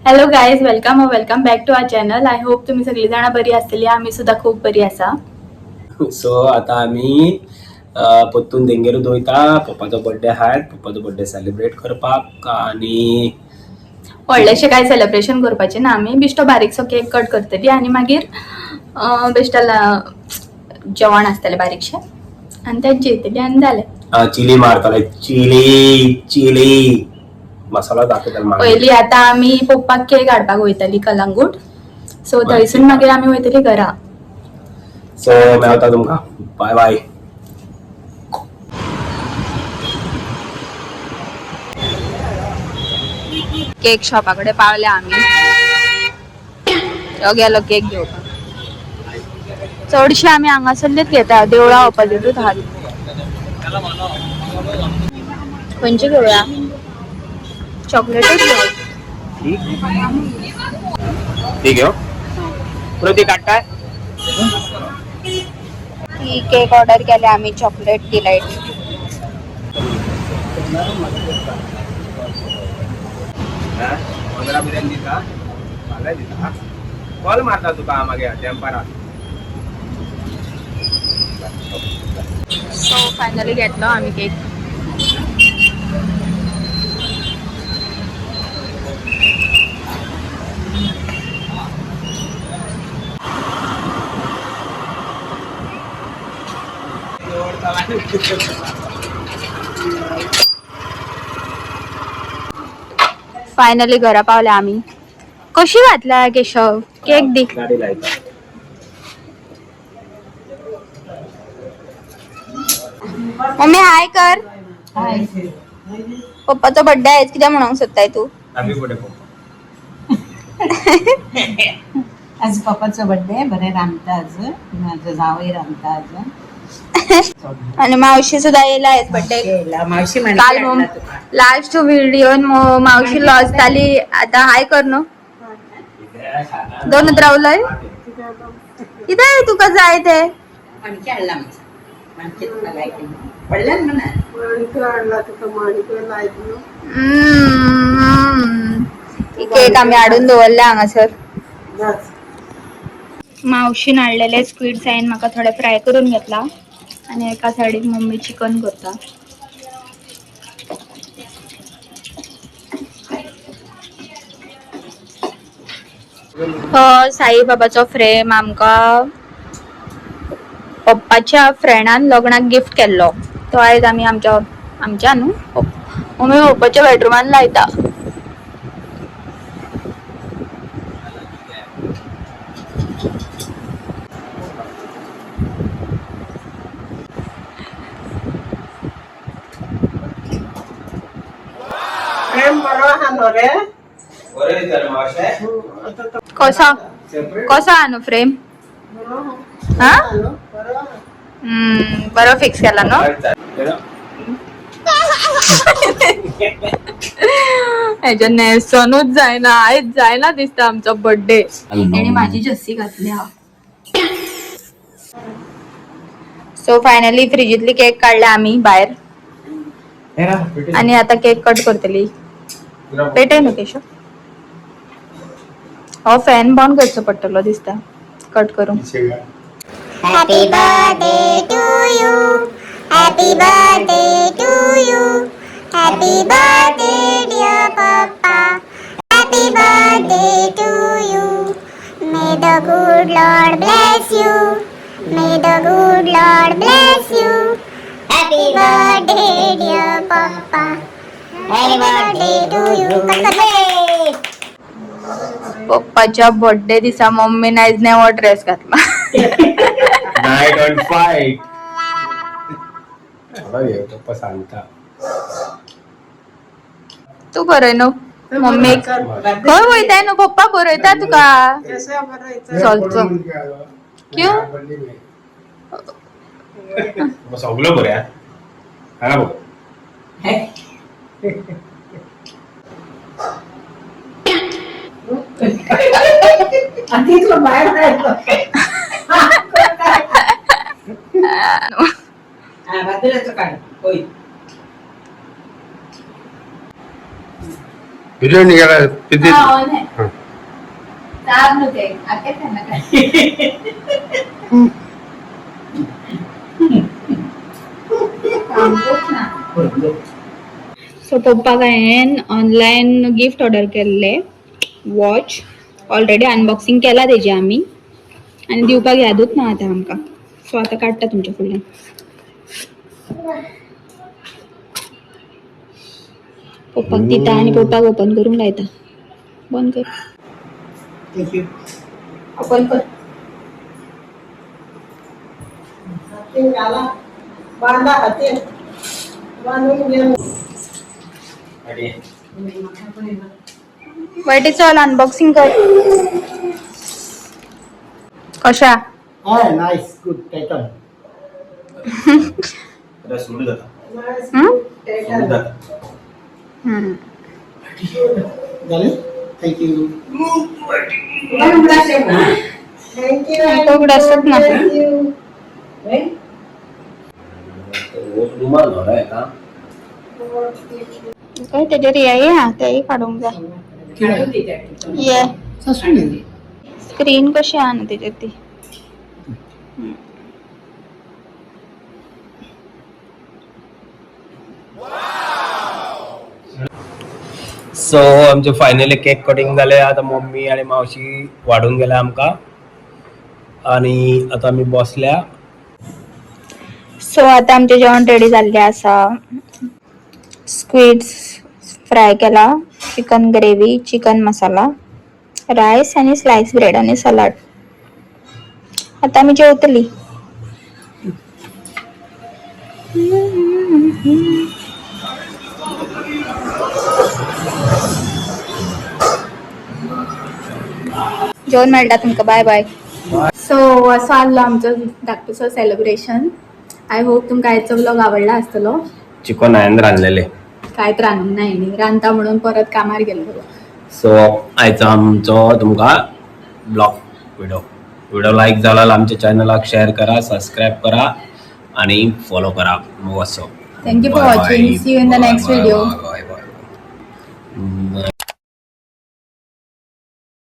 Hello guys, welcome welcome back to our channel. I hope तुम्ही सगळी जण बरी असतली. आम्ही सुद्धा खूप बरी आसा. सो आता आमी परतून तेंगेरूच वयता. पप्पाचो बर्थडे आहा, पप्पाचो बर्थडे सेलिब्रेट करपाक. आणि व्हडलेशें काय सेलिब्रेशन करपाचें ना, आमी बेश्टो बारीकसो केक कट करतली आनी मागीर बेश्टा जेवण आसतलें बारीकशें आनी तें जेयतली आनी जालें. चिली मारताले, चिली चिली मसाला दाखयताले मागीर. पयली आतां आमी पप्पाक केक हाडपाक वयतली कलंगूट. सो थंयसून मागीर आमी वयतली घरा. सो मेळटा तुमकां, बाय बाय. केक शॉपा कडेन पावल्या आमी. तो गेलो केक घेवपाक. चडशे आमी हांगासरलेच घेता, देवळा ऑपोजिटूच आहा. खंयचे घेवया? चॉकलेटूच घेवया. ठीक आहे प्रती काडटाय. ही केक ऑर्डर केले आम्ही, चॉकलेट डिलाइट. 15 बिर्याणी दिता, फाल्यां दिता. कॉल मारता तुका मागीर तेंपारा. सो फायनली घेतलो आम्ही केक. फायनली घरा पावले आम्ही. कशी घातला केशव केक दी. गाडी लायता. मम्मी, हाय कर. पप्पाचो बर्थडे आहे, कित्याक म्हणूंक सोदताय तू? हॅपी बर्थडे पप्पा. आज पप्पाचो बर्थडे. बरें रांदता आज, माझं जावई रांदता आज. आणि मावशी सुद्धा येयला आहेस बर्थडे. येयला मावशी. काल लास्ट व्हिडिओ मावशी लॉजताली. आता हाय कर न्हू. दोनच रावलंय कितें तुका जाय ते. माणके हाडला माझा, माणके तुका लायक पडल्यान म्हणा. हम्म. केक आम्ही हाडून दवरला हांगासर. मावशीन हाडलेले स्क्विड्स हांवें म्हाका थोडे फ्राय करून घेतला आणि एका सायडीक मम्मी चिकन करता. हो साईबाबाचो फ्रेम आमकां पप्पाच्या फ्रेंडान लग्नाक गिफ्ट केल्लो. तो आयज आमी आमच्या आमच्या न्हू, मम्मी पप्पाच्या बेडरुमान लायता. बरें दिसता मावशे. कसो कसो आहा न्हू फ्रेम? हा, बरो फिक्स केला न्हू. हेच्या न्हेसनूच जायना, आयज जायना दिसता आमचो बर्थडे. तेणी माझी जस्सी घातली हा. सो फायनली फ्रिजीतली केक काढल्या आम्ही भायर आणि आता केक कट करतली. पेटय न्हू केशव? हो फॅन बंद करचो पडटलो दिसता कट करूंक. Happy birthday to you. Happy birthday to you. Happy birthday, dear Papa. Happy birthday to you. May the good Lord bless you. May the good Lord bless you. Happy birthday, dear Papa. Happy birthday to you. पप्पाच्या birthday दिसा मम्मीन आयज नवो dress घातला. Night on fight. पप्पा सांगता. तू बरय न्हू मम्मीक. खंय वयताय न्हू पप्पा, बरयता तुका. चल चल. क्यों? सगळं बरं हांगा बघ. तिथलं बाहेर जायचं. हा, बाजूलाचं काढ होईल. व्हिडिओ निघाला किती? हा, ऑन आहे. हा. दाब नु ते आके त्यांना काय. सामकोच ना. सो पप्पाक हांवें ऑनलायन गिफ्ट ऑर्डर केल्ले, वॉच. ऑलरेडी अनबॉक्सिंग केला तेजी आमी आनी दिवपाक यादूच ना आतां आमकां. सो आतां काडटा तुमच्या फुडल्यान. पप्पाक दिता आनी पप्पाक ओपन करूंक लायता. बंद कर. Thank you. Open कर. ते घाला, बांधा हाते बांधून घे. वाटे, चल अनबॉक्सिंग कर कशा. Nice, good Titan. सुरू जाता. हम्म? सुरू जाता. हम्म. झाले, thank you. Thank you. उघड असत ना. Thank you. रुमाल घरा येता. काय त्याच्यात हे हा तेही काढूंक जाय. ये स्क्रीन कशी आहे ना त्याच्यात ती. सो आमचे फायनली केक कटिंग जाले. आता मम्मी आणि मावशी वाडून गेल्या आमकां आणि आता आमी बसल्या. सो आता आमचे जेवण रेडी जाल्ले आसा. स्क्विड्स फ्राय केला, chicken gravy, chicken masala, rice आणि स्लाइस ब्रेड आणि सलाड. आता आमी जेवतली. जेवण मेळटा तुमकां. Bye bye. सो असो आहलो आमचो धाकटुसो सेलिब्रेशन. I hope तुमकां आयचो व्लॉग आवडला आसतलो. चिकन हांवें रांदलेले. कांयच रांदूंक ना हेणी, रांदता म्हणून परत कामार गेल्लो. सो आयचो आमचो तुमकां ब्लॉग व्हिडिओ लायक जाला जाल्यार आमच्या चॅनलाक शेअर करा, सबस्क्राईब करा आणि फॉलो करा. मग असो. Thank you for watching. See you in the next video. Bye.